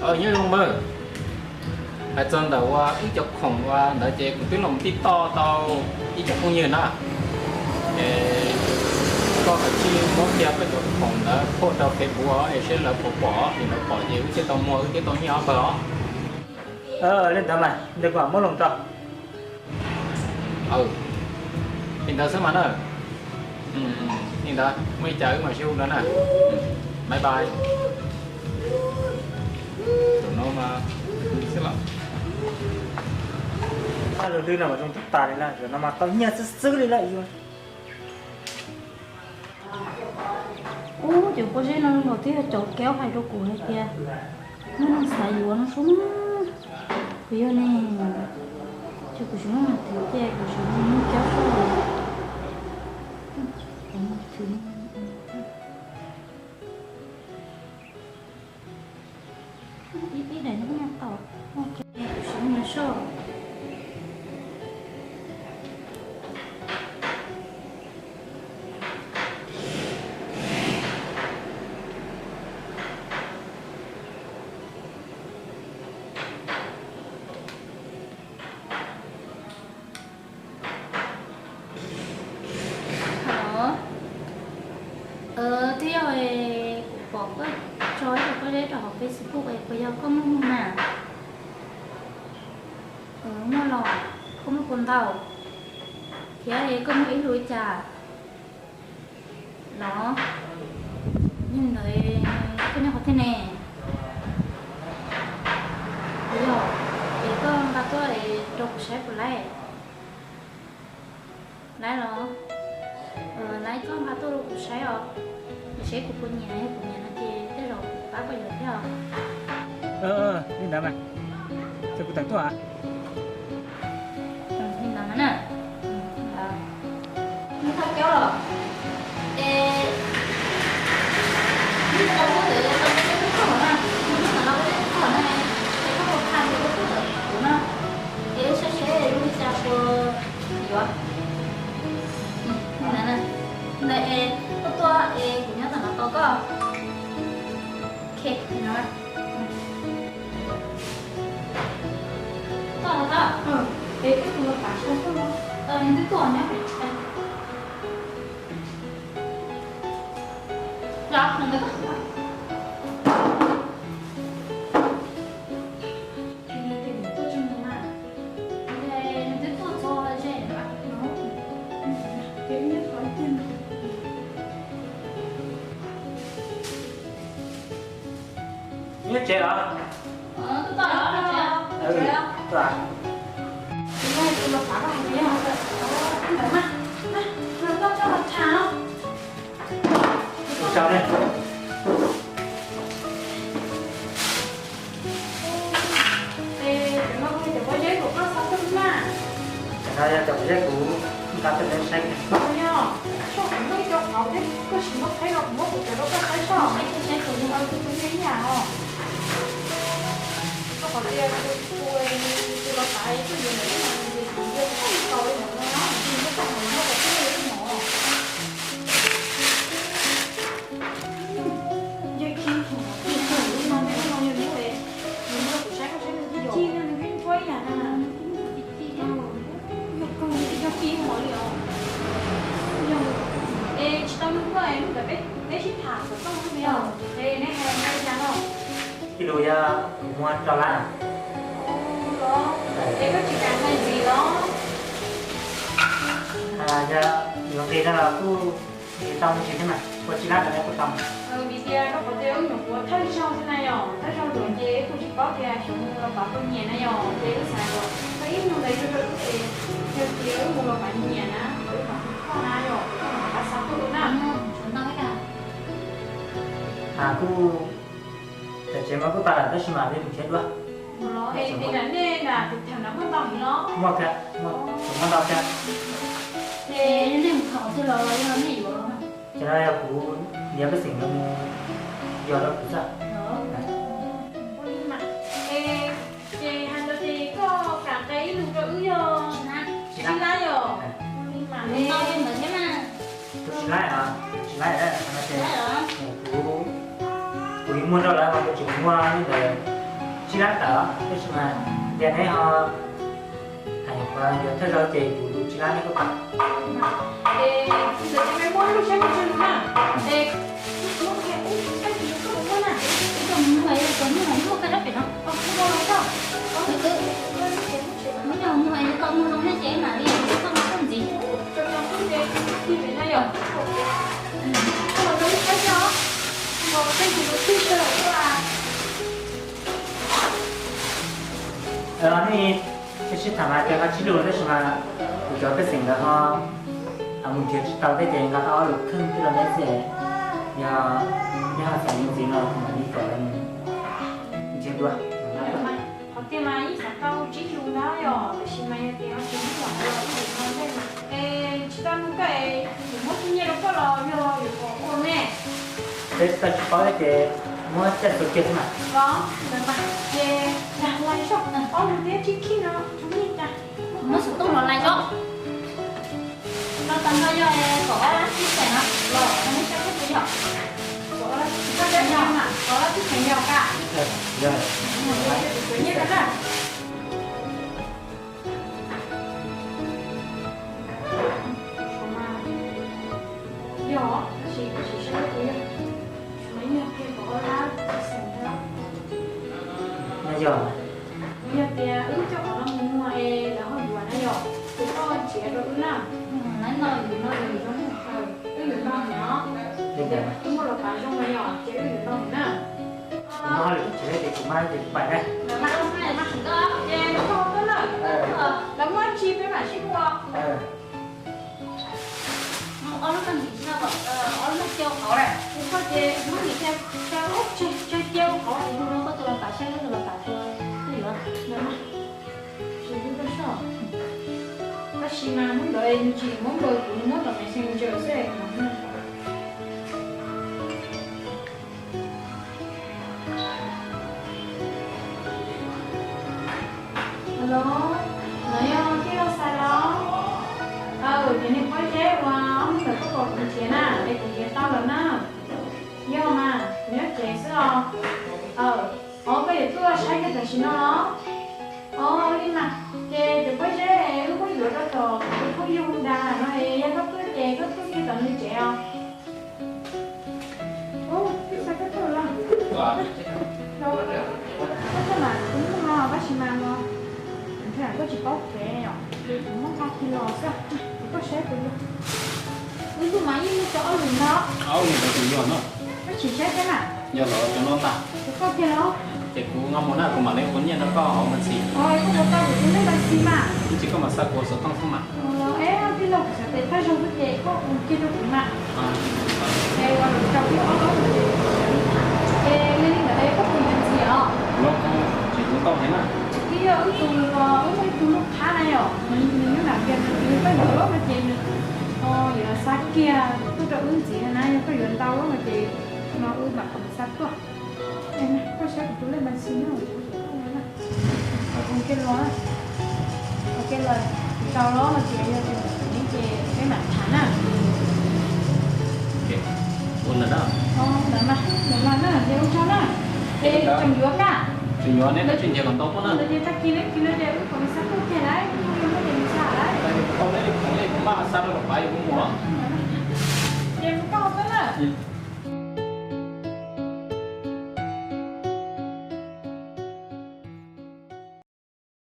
Nyob zoo nawb, hais txog ntawm uas wb cov khoom uas ntawd ces kuv twb los tij toj tau ib co phooj ywg na. Es koj kav tsij muab kiag koj cov khoom ntawd post rau Facebook es seb lawv puas pom, yog lawv pom ces wb thiaj tau muag wb thiaj tau nyiaj ob pawg os. Li ntawd mas ntes kuv muab loo rau. Li ntawd xwb mas na. Li ntawd muaj ib cas wb mam sib hu dua na. Bye bye. Zaum no mas xwb los. Paj lug lwj no mas zoo tag tas li na, zaum no mas tau nyiaj xwb xwb li lawm. Ub, cov pob zeb no los twb yog cov Kaub hais rau kuv hais tias muaj neeg xav yuav no sub. Kuv yog ne, ces kuv tsis muaj mas thwv ces kuv tsis muaj cab soj. Ib daim no tau, kuv tsis muaj soj. Halo, twb yog kuv pom koj tso ib co pob zeb rau hauv Facebook es puas yog koj muaj muag na? Muaj los koj muaj puas ntau? Thiab koj muag ib lub li cas los? Yog li ntawd koj nyob qhov twg ne? Yog, es koj nqa tuaj rau kuv saib puas laib? Laib los? Laib, koj nqa tuaj rau kuv saib os. Kuv saib kuv puas nyiam, yog kuv nyiam no ces tej zaum kuv pab koj yuav thiab os. Li ntawd mas, ces kuv tawm tuaj. Li ntawd mas na. Nws tau cov los es, nws tau muab ntawd tau muab ntawd tub txog na, nws muab ntawm no ua ntawm tub txog na, es koj puas kha nws ua tub ntawm kuv no, es wb saib seb zoo li cas puas yuav. Ntawd es koj tuaj es kuv nyob ntawm no tos koj. Toj los toj. Es wb tus los pav sab tuaj no. Nws twb tuaj nyob pem. Los, nws twb tuaj txog. Nws twb tuaj ze lawm. Nyob tsev los? Tuaj, tuaj. Ua tsaug ne. Cov no yog cov pob zeb uas koj xa tuaj na. Cov no yog cov pob zeb kuv nqa tuaj rau saib. Yog, tshuav kuv muaj ib co qhauv thiab koj tsis muab qheb los kuv muab kuv cov rau koj saib soj. Kuv tus ib yam os. Koj qhov tias tus los pav tuaj yuav ntawm no ces kuv yuav tau li no, kuv muab tau hauv no kom tau li no. Yog khi thaum no, khi thaum li no, li no yog lub es nws muab kuv saib, koj saib nws ci yog, nws ntsuab ib yam na. Yog kawg, yog khi hov li os. Yog, es tsis tau nug koj es ntawm peb, peb sib tham kom tau li os. Es neb hais li cas no? Ib lus yog kuv muag rau lab. Es koj tsis kam hais ntxiv los? Yog yuav nqi no los kuj nqi tau me ntsis thiab mas, ua tsib lab ntawd kuj tau. Vim tias rau qhov tias wb nyuam qhuav thawj zaug xwb na yom, thawj zaug los ces kuj tsis paub tias xyov nws los pav puas nyiam na yom, ces wb xav kom tau ib nyuag ntawd rau rau wb es yog tias wb mus los pav nyiam na, wb mam hu koj na yom, koj mam pav xa tuaj rau na. Kuj, tam tsev mas kuj tas lawm tab sis mas peb mus tsev dua. Ua li cas nej na, tus tham na muaj ntau heev los? Muaj thiab, muaj, muaj ntau thiab. Ces nej mus tham xwb los yog nej yuav los? Ces no yog kuv ntiav pej xeem no mus yos rau kuv xwb. Ua li mas, es ces hais tias koj kam qe ib lus rau wb yog tsib lab yom? Ua li mas, tus tsib lab, tsib lab no ces kuv, kuv yuav muag rau lawv mas kuv tseem muag li ntawd Tsib lab tawm, tab sis mas tias neb ho hais qhov yuav thawj zaug ces kuv lub tsib lab neb kuj tawm. Es txiv ntxawm, ces muab lub saib kuv tsawg lus na. Es kuv muab kiag ub saib kuv lus koj mus muag na. Ib tug mus muag, ib tug muag, muag koj rab pem no. Mus los tau. Mus yog muag es koj muag zoo thiab ces mam li koj muag koj ntxiv. Koj los rau lub saib xwb os. Koj los rau lub saib xwb os. Nej sib tham mas tias ho tsib lus tab sis mas kuv cov pej xeem ntawd ho mus nrhiav tsis tau thiab ces nqa tau ob lus kheej twb rau neb xwb. Yog neb ho xav mus ntxiv no kuv mam li kom nrhiav dua. Qhov tiag mas yeej xav tau tsib lus ntag yom, tab sis mas yog tias tsis muaj los ib lus no ntej mas es tsis tau nug koj es yuav muab txuj nyiaj rau koj los yog yuav kom ua ne? Peb tsis tau tsis paub thiab ces muab caj txuas kiag xwb mas. Los ntawd mas ces lag lais zoj ob lus thiab tsib khib no tsum nyiaj cas. Muab xov tooj los lais zoj. Los tag nrho yog kaum ob lab tsib caug no los neb saib koj puas yog. Kaum ob lab tsib caug mas, kaum ob lab tsib caug yog koj. Yog. Nyiaj rau na. Yog, tab sis kuv tsis saib kuv yog, mas yog kiag kaum ob lab tsib caug no. Yog, yog tias wb coj qhov no mus muag es lawv ho yuav na yom, ces koj nrhiav rau wb na. Wb yuav noj no, wb muaj los pav zoo na yom, ces wb yuav noj na. Kuv noj lwm tus tsis ne ces kuv maj ces kuv pais na. Ces koj tuaj na, lawv muaj dab tsi peb mam sib hu. Ob lub no ntxim cia, ob lub no cia ua qhov, kuv koj ces muab ntxim cia, cia ua qhov, tus no koj tus los pam saib, koj tus los pam tus twb yuav. Tab sis mas hnub ntawd nws tsis muab npawg kuv, nws muab tom Messenger xwb. Alo, no yog tij laug Xais los? Aw, cov niag pob zeb uas ob hnub ntawd koj kom kuv nrhiav na, es kuv nrhiav tau lawm na. Yog mas, kuv nyob tsev xwb os. Aw, os, koj yuav tuaj saib kiag tam sim no los? Os, li mas, ces cov pob zeb wb muab yuav rau tom tus phooj ywg Honda no es yog koj tuaj ces koj tuaj kiag tom nws tsev os. Ub, twb xa koj tuaj los? Koj tuaj mas kuv muaj no tab sis mas no kuv thiaj koj tsis paub kev os. Kuv muab nqa kiag los xwb, kuv koj saib kuv yog. Wb tuaj mas yeej muaj cov ob lus ntag. Ob lus ntawd tus yog no. Koj tsis saib thiab na? Yog los cov no ntag. Cov koj kiag los? Ces kuv nqa mus na, kuv mam li ua nyiaj rau koj hauv mas ntxim. Koj ua tau kuv tus lej npas xis mas. Ib ntsis koj mam xa kuv xov tooj xwb mas. Es tij laug, kuv xav tias thawj zaug xwb ces koj ua kiag rau kuv mas. Es ua lus rau peb ob lub no ces, es li ntawd es koj puas yuav ntxiv os? Los tsis yuav tau thiab na. Twb yog wb tus, wb muaj ib tug lub qhab na yom, nws nyob nram Vias, nws tias yog koj yuav lub no ces nws yuav xa kiag tuaj rau wb ntxiv na, yog koj yuav ntau lub no ces no wb mam xa tuaj. Koj saib kuv tus lej npas xis no, ua kiag los, ua kiag los, tau lub no ces yog tias nws ces peb mam tham na. Ua ntawm na. Ntawm mas, ntawm mas na, ces ua tsaug na. Es tseem yuav koj. Tseem yuav, neb kav tsij nrhiav kom ntau tuaj na. Ntawd ces tag kis no, kis no ces wb kom nws xa tuaj kiag lauj, wb mus no ces nws xa lauj. Tau neb li khoom li kuv maj xa rau lawm pab yus mus os. Ces mus koj tuaj na.